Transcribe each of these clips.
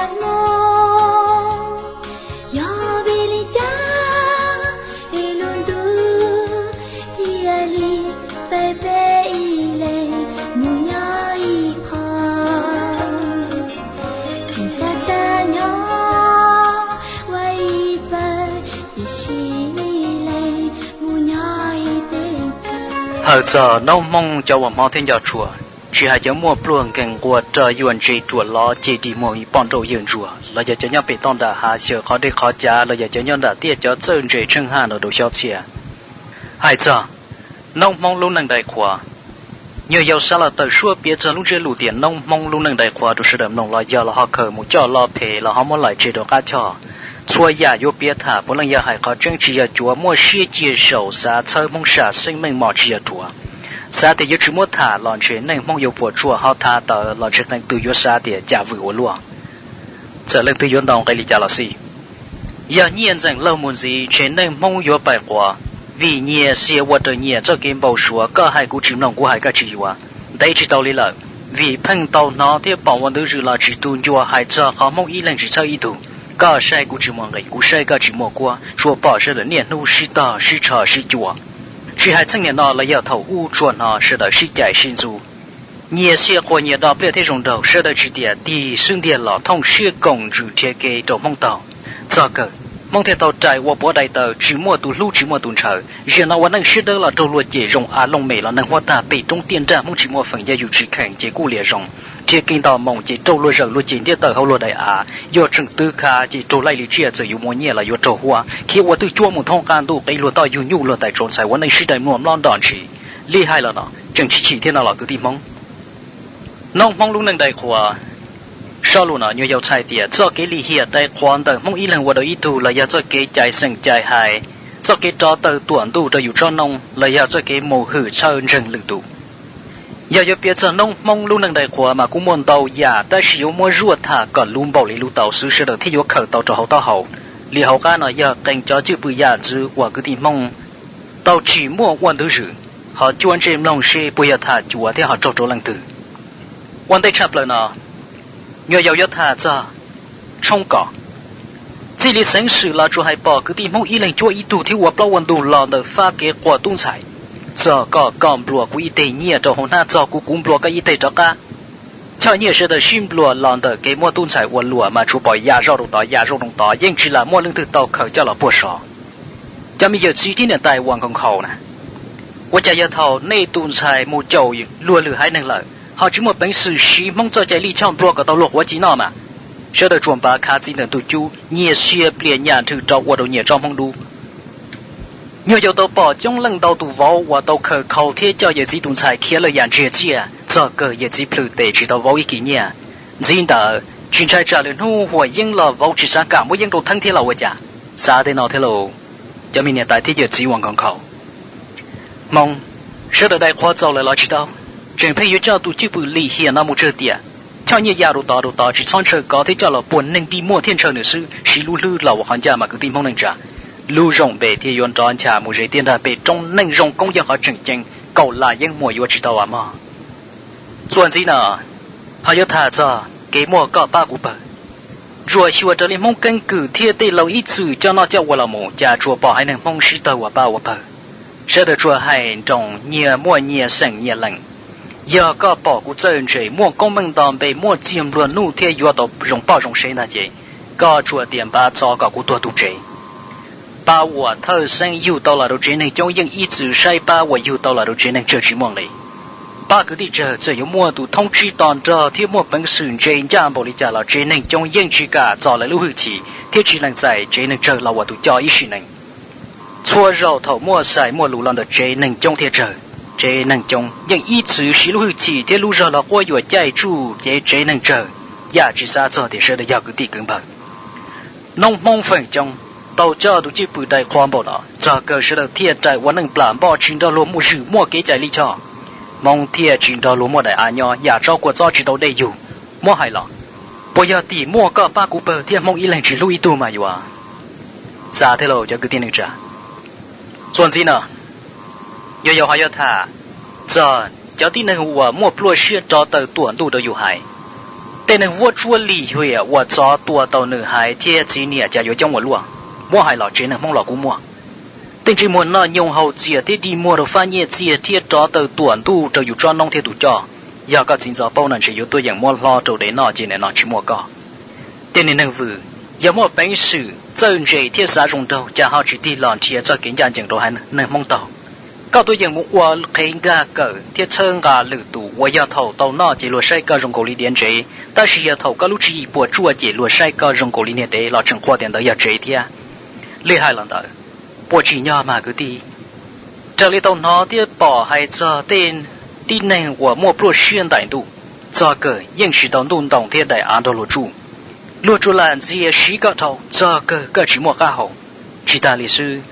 Hmoob, yog vim li cas es luag ntuj thiaj li faib peb ib leeg mus nyob ib qho? Tseem xav xav nyob ua ib pawg, tiam sis ib leeg mus nyob ib teb chaws. Hawm txog noob Hmoob cov uas hmov thiab nco tshua, tsis hais cov muaj pluag nkees nquag rog yuag ntse ruam lov ceg dig muag poj nrauj yawg ntsuag los yog cov nyob pem toj nram hav xyaw qhov dej qhov cav los yog cov nyob nram tiaj cov txawj ntse tsheej haj no rau xyob txhiaj. Hais txog noob Hmoob lub neej dai qhuav, nyuag yaus xav los tawm suab piav txog lub ntsiab lus tias noob Hmoob lub neej dai qhuav rau sawv daws mloog los yog los ho khaws mus coj lo phem los ho muab laim tseg rau qab choj. Txhua yam yuav piav tham puav leej yog hais qhov tseeb tsis yog cuav, muaj siab cia zaum xav txhawb Hmoob sam xeeb meej mom tsis yog ruam. Xav tias yuav tsis muab tham los ntshe neej Hmoob yuav puas tsuaj, ho tham tawm los ntshe qee tus yuav xav tias cas vwm ua luaj. Txawm leej twg yuav ntaus nqe li cas los xij, yog nyiaj ntxeem laug mus ntxiv ntshe neej Hmoob yuav pais quav, vim nyias xiam ua raws nyias txoj kev npau suav, koj hais kuv tsis mloog, kuv hais koj tsis yuav. Ntev tsis tau li lawm, vim pheej tau hnov thiab pom ua ntu zus los tsis tu ncua hais txog qhov Hmoob ib leeg tsis txhawb ib tug. Koj saib kuv tsis muaj nqis, kuv saib koj tsis muaj kuab, tsuas pom sawv daws niaj hnub sib tog sib tsho sib cua. Tsis hais txheej niaj no los yog thaum ub tsuas hnov sawv daws sib cais sib ntxub. Nyias xiam qhuas nyias do pliaj thiab zoo nraug, sawv daws tsis tias tig xub ntiag los thooj siab koom ntsws nrhiav kev rau Hmoob taug. Txog kawg, Hmoob thiaj tau rais ua puav dai taw tsis muaj tus hlub tsis muaj tus ntshaw. Zaum no ua neej siab dawb los raug luag cem zoo av looj mem los neeg huab tag pem roob tiaj nrag Hmoob tsis muaj feem, yog yus tsis khees ces kuj liam zoo. Nrhiav kev nto moo ces raug luag zawm luag cem ntiab tawm hauv luag daim av, yog tseem twv khav ces raug laij li tsiaj, txawm yuav muaj nyiaj los yuav raug huab, khiav ua twj cuab mus thoob qab ntuj, qev luag toj yug nyuj luag tais tsaus ntxhais, ua neej sib dai mluag mlob nrom ntshis. Li hais los no tseem tsis chim thiab no los kwv tij Hmoob. Noob Hmoob lub neej dai qhuav, sob lus no nyuag yaus txhais tias txoj kev lim hiam dai qhuav ntawm Hmoob ib leeg ua rau ib tug los yog txoj kev cais xeem cais hais, txoj kev rov taw tuam ntuj rau yus tsob noob los yog txoj kev mus hwm txhawj ntseeg lwm tus. Yog yuav piav txog noob Hmoob lub neej dai qhuav mas kuj muaj ntau yam, tab sis yuav muab zuaj tham kom luv npaum li luv tau xwb sawv daws thiaj yuav khaws tau rau hauv taub hau. Li hauv qab no yog qee cov cwj pwm yam ntxwv uas kwv tij Hmoob tau tsim muaj ua ntu zus, ho cuab ntsej mloog seb puas yog tham cuav thiab ho raug rau leej twg. Ua ntej tshaj plaws no, nyuag yaus yuav tham txog tshoob kos. Txij li xeeb xwm los tsuas hais pom kwv tij Hmoob ib leeg cuab ib tug thiab ua plaub ua ntug los ntawm fab kev quas tub ntxhais. Txog koj, koj nplua kuv ib teg nyiaj rau hauv hnab, txog kuv, kuv nplua koj ib teg rov qab. Choj nyiaj sawv daws sib nplua los ntawm kev muab tub ntxhais ua luam mas tsuas pom ya zoj rau tod ya zoj rau tod, yeej tsis lam muaj leej twg tau khaws coj los puag sov. Cov me yawm txiv thiab niam tais uas nkhaus nkhaus na, ua cas yog thaum nej tus ntxhais mus caum luag lwm haiv neeg lawm ho tsis muaj peev xwm siv Hmoob txoj cai lij choj nplua kom tau luag quav ci noj mas? Sawv daws tsuas npav khav txiv ntawm ntug cub, nyias sia plias nyam nrhw rau ua rau nyias tsob Hmoob dub. Nyuag yaus tau pom coob leej ntau tus vauv uas tau khaws khau thiab coj yawm txiv tus ntxhais khiav lawm yam ntsiag txiaj, txog kawg yawm txiv plhws tes tsis tau vauv ib kis nyiaj. Ntxiv ntawd tsis ntshai tsam lwm hnub huam yeeb los vauv tsis xav kam muab yeeb rau theeb thiab los ua cas? Xav tej no thiab lauj, cov me niam tais thiab yawm txiv uas nkhaus nkhaus. Hmoob, sawv daws dai qhuav txaus lawm los tsis tau, tseem pheej yuav coj tus cwj pwm lim hiam no mus tsawg tiam. Choj nyiaj ya rau tod rau tod tsis txhob ntshaw kov thiab coj los puag neeg dig muag thiaj ntshaw nws xwb, siv lub hlwb los ua qhov ncaj mas kwv tij Hmoob neej tsa. Lub zoo npe thiaj yuav nrov ncha mus ze tiaj nrag pem roob, neej zoo koob yog qhov tseem ceeb, kaum lam yeeb muag yuav tsis tau as mog. Txuas ntxiv no, ho yuav tham txog kev muaj koj pab kuv pawg. Ntsuam xyuas raws li Hmoob keeb kwm thiab tej laus ib txwm coj noj coj ua los mus, cas tsuas pom haiv neeg Hmoob sib tawg ua pab ua pawg. Sawv daws tsuas hais nroo nyias muaj nyias xeem nyias lees. Yog koj pom kuv txawj ntse, muaj koob meej nto npe, muaj txiag nplua nuj thiab yuav tau zoo poj zoo sev ntag ces, koj tsuas tias npav txov kom kuv tuag tu tsev. Pab uas thawj xeeb yug tau los rau tsev neeg coob yeej ib txwm saib pab uas yug tau los rau tsev neeg tsawg tsis muaj nqis. Pab kwv tij tsawg txawm yuav muaj tus thoob tsib to nrog thiab muaj peev xwm ntse ncaj npaum li cas los tsev neeg coob yeej tsis kam txo lawv lub hwj chim thiab tsis lees txais tsev neeg tsawg los ua tus coj ib sim neej. Txhua zaus thaum muaj xais muaj lus los ntawm tsev neeg coob thiab tsawg, tsev neeg coob yeej ib txwm siv lub hwj chim thiab lub zog los quab yuam caij tsuj cev tsev neeg tsawg, yam tsis xav txog tias sawv daws yog kwv tij kwv npawg. Noob Hmoob feem coob tau coj tus cwj pwm dai qhua npaum no, txog kawg sawv daws thiaj rais ua neej plam npoj tsis nrog luag muaj zwm muaj kev cai lij choj. Hmoob thiaj tsis nrog luag muaj daim av nyob, yam tsob kua txob tsis tau dej yug. Muab hais los, puas yog tim muaj koj pab kuv pawg thiab Hmoob ib leeg tsis hlub ib tug mas yuav? Xav thiab lauj cov kwv tij neej tsa. Txuas ntxiv no, yog yaus ho yuav tham txog cov tib neeg uas muaj pluaj siab rov taw tuam ntuj rau yus hais. Tej neeg vuab tsuab lim hiam uas txov tua tau nws haiv thiab txiv niam cas yuav coob ua luaj. Muab hais los tsev neeg Hmoob los kuj muaj. Tej ntsej muag noj nyoos haus txias thiab dig muag rau fab nyiaj txiag thiab rov taw tuam ntuj rau yus tsob noob thiab tus coj. Yog koj txiv ntxov paub no ntshe yuav tuaj yeem muab hlob rau dev noj ces nim no tsis muaj koj. Tej neeg vwm, yog muaj peev xwm txawj ntse thiab xav zoo nraug cas ho tsis tig los nrhiav txoj kev ncaj ncees rau haiv neeg Hmoob taug. Koj tuaj yeem mus ua qhev nkag kawm thiab txhawb nqa lwm tus uas yog thaum tau noj ces luag saib koj zoo nkaus li diav ntsev, tab sis yog thaum koj lub tswv yim puas tsuaj ces luag saib koj zoo nkaus li niag dev los tseem qhuas tias ntawd yog tsev thiab. Li hais los ntawd, puas tsim nyog mas kwv tij? Raws li tau hnov thiab pom hais txog tej tib neeg uas muaj pluaj siab ntais ntuj, txog kawg yeej tsis tau ntuj ntoo thiab daim av nrog luag tsuj. Luag tsuas lam ntxias siv koj dhau, txog kawg koj tsis muaj qab hau. Tsis tas li xwb,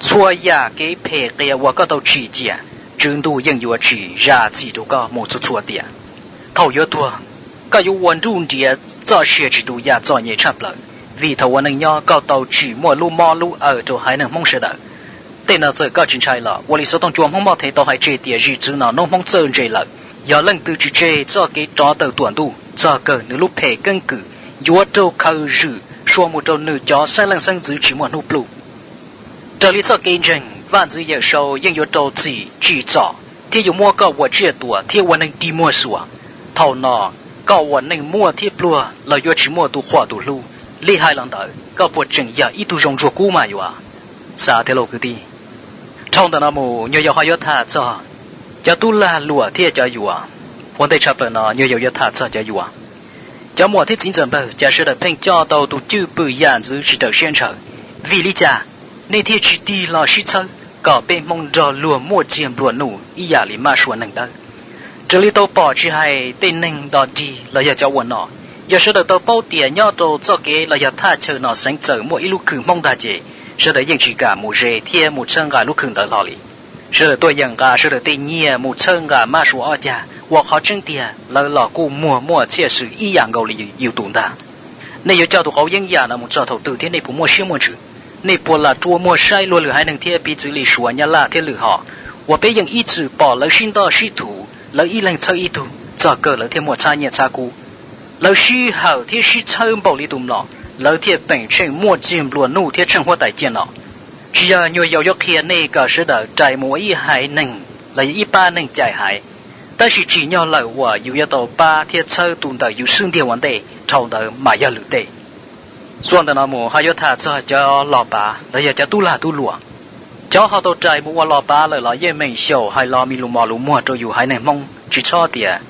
txhua yam kev phem qias uas koj tau tsim cia, Tswv Ntuj yeej yuav tsis zam txim rau koj mus txhua txhua tiam. Thaum yuav tuag, koj yuav ua nruj nriav txoj sia tsis tu yam txom nyem tshaj plaws, vim thaum ua neej nyob koj tau tsim muaj lub mob lub awm rau haiv neeg Hmoob sawv daws. Tej no txawm koj tsis ntshai los ua li xov tooj cua Hmoob Moj Thev tau hais tseg tias zim txwv no noob Hmoob txawj ntse lawm, yog leej twg tsis tseg txoj kev rov tawm tuam ntuj, txog kawg nws lub phem keeb kwm yuav raug khaws zwm sua mus rau nws cov xeeb leej xeeb ntxwv tsis muaj hnub pluj. Raws li txoj kev ntseeg, vaj ntxwv Yawm Saub yeej yuav rau txim tsim txom thiab yuav muab koj ua tsiaj tuam thiab ua neeg dig muag xuas. Thaum no, koj ua neeg muaj thiab pluag los yuav tsis muaj tus qhuas tus hlub. Li hais los ntawd, koj puas tseem yog ib tug zoo ntsuag kub mas yuav? Xav thiab lauj kwv tij. Dhau ntawm no mus nyuag yaus ho yuav tham txog cov tub lag luam thiab cov yuam. Ua ntej tshaj plaws no nyuag yaus yuav tham txog cov yuam. Cov muam thiab txiv ntxawm npawg, cas sawv daws pheej coj tau tus cwj pwm yam ntxwv tsis raws siab ntshaw. Vim li cas nej thiaj tsis tig los sib txhawb kom peb Hmoob nrog luag muaj txiag nplua nuj ib yam li mab sua neeg dawb? Raws li tau pom tsis hais tej neeg nto dig los yog cov ua nom, yog sawv daws tau paub tias nyob rau txoj kev los yog thaj chaw no xeev txawm muaj ib lub khw Hmoob ntag ces sawv daws yeej tsis kam mus ze thiab mus txhawb nqa lub khw ntawd hlo li. Sawv daws tuaj yeem nqa sawv daws tej nyiaj mus txhawb nqa mab sua ob cag uas qhov tseeb tiag lawv los kuj muag muaj txhiaj xwm ib yam nkaus li yus tus ntag. Nej yuav coj tus qauv yeeb yam no mus txog thaum twg thiab nej puas muaj siab muaj ntsws? Nej puas lam rua muag saib luag lwm haiv neeg thiab piv txwv li Suav, Nyab Laj thiab lwm hom uas peb yeej ib txwm pom lawv sib ntoj sib thuv, lawv ib leeg txhawb ib tug, txog kawg lawv thiaj muaj txhab nyiaj txhab kub. Lawv sib hawm thiab sib txhawb npaum li tus mlom, lawv thiaj peem tsheej muaj txiag nplua nuj thiab tsheej huab tais ciaj no. Tsis yog nyuag yaus yuav qhia nej kom sawv daws rais mus ua ib haiv neeg los yog ib pab neeg cais haiv, tab sis tsim nyog lawm uas yus yuav tau pab thiab txhawb tus ntawm yus xub ntiag ua ntej, dhau ntawd mas yog lwm tej. Xuas ntawm no mus ho yuav tham txog cov los pav los yog cov tub lag tub luam. Cov ho tau rais mus ua los pav lawm los yeej meem xyaum hais los me lus mos lus muag rau yus haiv neeg Hmoob, tsis txhob tias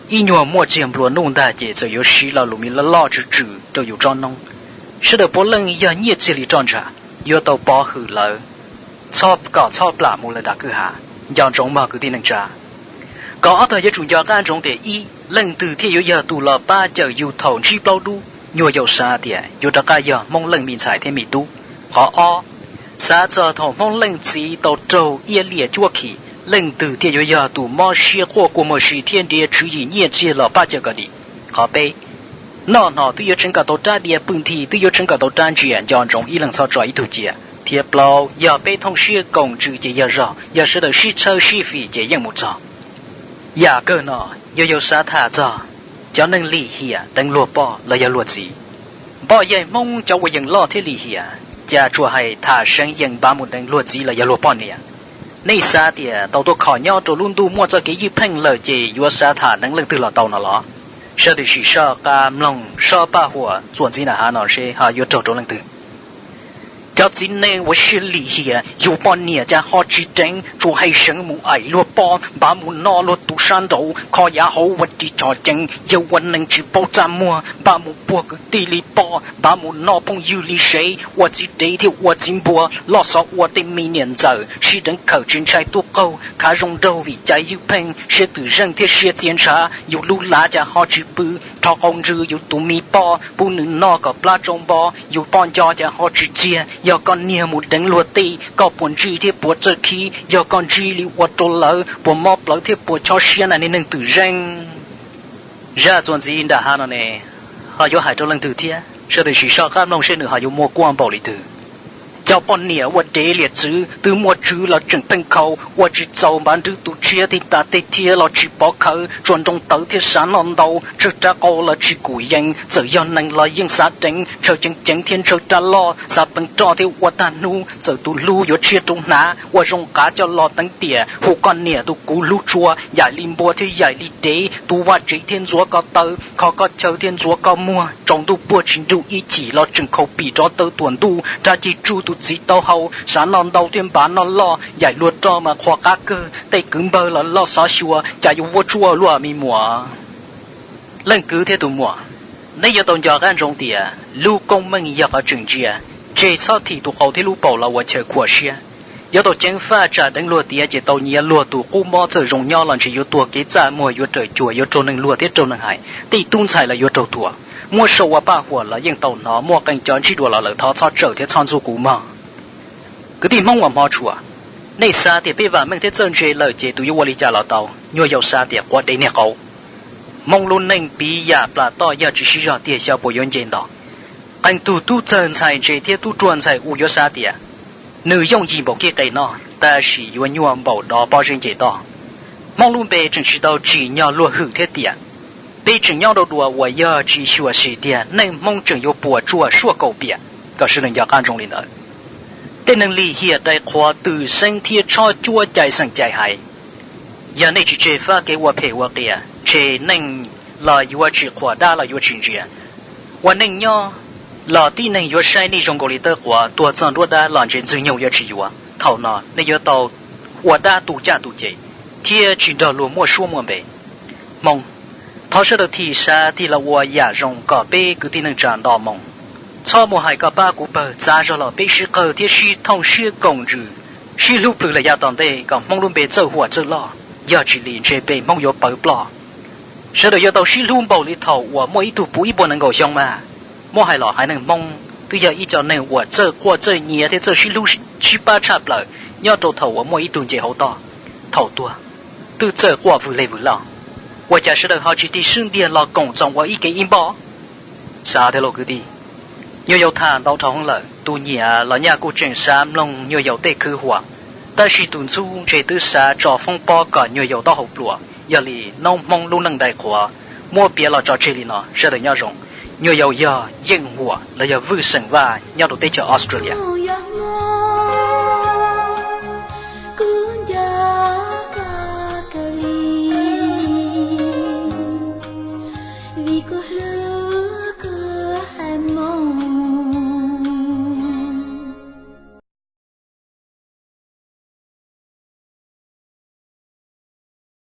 ib nyuag muaj txiag nplua nuj ntag ces txawm yuav siv lo lus me loj loj tsw tsw rau yus tsob noob. Sawv daws puav leej yog nyiaj txiag li roj ntsha, yuav tau pov hwm lawv, txhob kom txhob plam mus lawm nram kwj ha. Nco ntsoov mog kwv tij neej tsa, kom ob tog yuav tsum nco qab ntsoov tias ib, leej twg thiaj yuav yog tus los pab cawm yus thaum ntsib plaub dub? Nyuag yaus xav tias yuav rov qab yog Hmoob leej me ntxhais thiab me tub. Qhov ob, xav txog thaum Hmoob leej txiv tau raug iab liam cuab khi, leej twg thiaj yuav yog tus mob siab quaj kua muag si thiab nrhiav tswv yim nyiaj txiag los pab cawm kom dim? Qhov peb, noj hno twb yuav tseev kom tau rab diav, pw nthi twb yuav tseev kom tau rab ntsia, nco ntsoov ib leeg txhob tso ib tug cia. Thiab plaub, yog peb thooj siab koom ntsws ces yog zog, yog sawv daws sib txhawb sib fim ces yeej mus txog. Yam kawg no, nyuag yaus xav tham txog cov neeg lim hiam deev luag poj los yog luag txiv. Npoj yaig Hmoob cov uas yeem loj thiab lim hiam, cas tsuas hais tham seev yees npav mus deev luag txiv los yog luag poj niam. Nej xav tias tau tuaj kho nyob rau lub ntuj muaj txoj kev ywj pheej lawm ces yuav xav tham deev leej twg los tau no los? Sawv daws sim soj qab mloog sob paj huam txuas ntxiv nram hav no seb ho yuav raug rau leej twg. Cov txiv neej uas siab lim hiam, yus poj niam cas ho tsis deev, tsuas hais seev mus aim luag poj, npav mus noj luag tus sab nraud, kho yav hauv ua ris chom ceev, yawg ua neeg tsis paub txaj muag, npav mus puag kwv tij li poj, npav mus noj phooj ywg li sev, ua txiv dev thiab ua txiv npua, loj xov ua tej me niam ntxawm, sib deev khawm tsis ntshai tuaj qaug, khav zoo nraug vim cai ywj pheej, siab twm zeej thiab siab txia ntshav, yus lub lav cas ho tsis pw, rho qau ntsws yus tus me poj, pub nws noj kom plab tsau npo, yus poj nco cas ho tsis txiag, yog koj niag mus deev luag tij, koj puas ntsij thiab puas txawj khib, yog koj ntsib li ua rau lawv, puas mob plawv thiab puas chob siab na niag neeg twm zeej. Zaj txuas ntxiv nram hav no ne, ho yuav hais rau leej twg thiab? Sawv daws sim soj qab mloog seb nws ho yuav muaj kuab npaum li twg. Cov poj niam ua dev liam txwv twb muaj tswv los tseem pheej khaus, ua tsis txaus npav nrwb tus tshiab thiab tas tej thiab los tsis pov khawv, tsuas nroo tawv thiab sav noj ntau, tsawg rab qau los tsis kum yees, txawm yog neeg los yeej xav deev, ntshaw ceev ceev thiab ntshaw rab loj, xav peev roj thiab ua tag hnub, txawm tus hlub yuav tshiab rau hnav, ua zoo qav coj los teev tiam, hu koj niam tus kuv hlub tshua, yaim li npua thiab yaim li dev, tu vaj tsev thiab ntxuav koj taw, kho koj chaw thiab ntxuav koj muag, tsaus ntuj puag tsis nruj ib chim los tseem khaus pim rov taw tuam ntuj, rab cig tsuj tus txiv taub hau, sav noj ntau thiab npav noj loj, yaim luag roj mas qhuas qab kawg, tej kwv npawg los loj xov xyuas, cas yuav vuab tsuaj luaj me muam. Leej kwv thiab tus muam, neb yuav tau nco qab ntsoov tias lub koob meej yog qhov tseem ntsia, ntshe txhob thim tus qau thiab lub paum los ua chaw khuam siab. Yuav tau ceev faj tsam deev luag tiav ces tau nyiav luag tus qub mob, txawm zoo nyob los ntshe yuav tuag kev txaj muag, yuav raws cuag, yuav raug neeg luag thiab raug neeg hais, tej tub ntxhais los yuav raug thuam. Muab sau ua paj huam los yeej tau hnov, muaj qee cov ntsib dua los lawm thov txhob tsawm thiab txhob ntxub kuv mog. Kwv tij Hmoob uas hmov tshua, nej xav tias peb vam meej thiab txawj ntse lawm ces tus yuav ua li cas los tau, nyuag yaus xav tias quav dev niag qau. Hmoob lub neej piv yam plas toj, yog tsis sib zog tiag xyov puas yuav nce nto. Qee tug tub txawg ntxhais ntse thiab tub ruam ntxhais u yuav xav tias nws yooj yim npaum kib qe noj, tab sis yuav nyuaj npaum dov pob zeb nce toj. Hmoob lub npe tseem tsis tau tsim nyog luag hwm thiab tiam. Peb tseem nyob rau dua uas yog tsis xyuam xim tiag, neej Hmoob tseem yuav puas tsuaj suaj kaum piam. Kom sawv daws nco qab ntsoov li ntawd. Tej neeg lim hiam dai qhuav twm xeeb thiab tshob cuab cai xeem cai haiv. Yog nej tsis tseg fab kev ua phem ua qias, ntshe neeg los yuav tsis qhuas, dab los yuav tsis ntsia. Ua neej nyob los tib neeg yuav saib nej zoo nkaus li tawb quav, tuag txog nruab dab los ntshe Ntxwg Nyoog yuav tsis yuav. Thaum no nej yuav tau ua dab tu caj tu ces thiab tsis nrog luag muaj suab muaj npe. Hmoob, thov sawv daws thim xav tig los ua yam zoo kom peb kwv tij neej tsa nto moo. Txhob muaj hais koj pab kuv pawg, txav zog los peb sib qawg thiab sib thooj siab koom ntsws, sib hlub plhws lawm yav tom ntej kom Hmoob lub npe txawj huam txawj loj, yog tsis li ntshe npe Hmoob yuav pawv ploj. Sawv daws yuav tau sib hlub npaum li thaum uas muaj ib tug puv ib puas nees nkaum xyoo mas. Muab hais los haiv neeg Hmoob twb yog ib co neeg uas txawj quaj txawj nyiav thiab txawj sib hlub sib pab tshaj plaws nyob rau thaum uas muaj ib tug nce hauv toj. Thaum tuag twb txawj quaj vwg leg vwg loj, ua cas sawv daws ho tsis tig sib ntiag los koom txoos ua ib ke ib npoj? Xav tiag lauj kwv tij, nyuag yaus tham ntau dhau heev lawm, tus nyiam los nyaj kuj tseem xav mloog nyuag yaus tej khwv huam, tab sis tus ntxub ntshe twb xav tso foob pob kom nyuag yaus taub hau pluas. Yog li noob Hmoob lub neej dai qhuav, muab piav los tso tseg li no, sawv daws nyob zoo. Nyuag yaus yog Yeej Huam los yog Vwj Xeem Vaj nyob rau teb chaws Australia.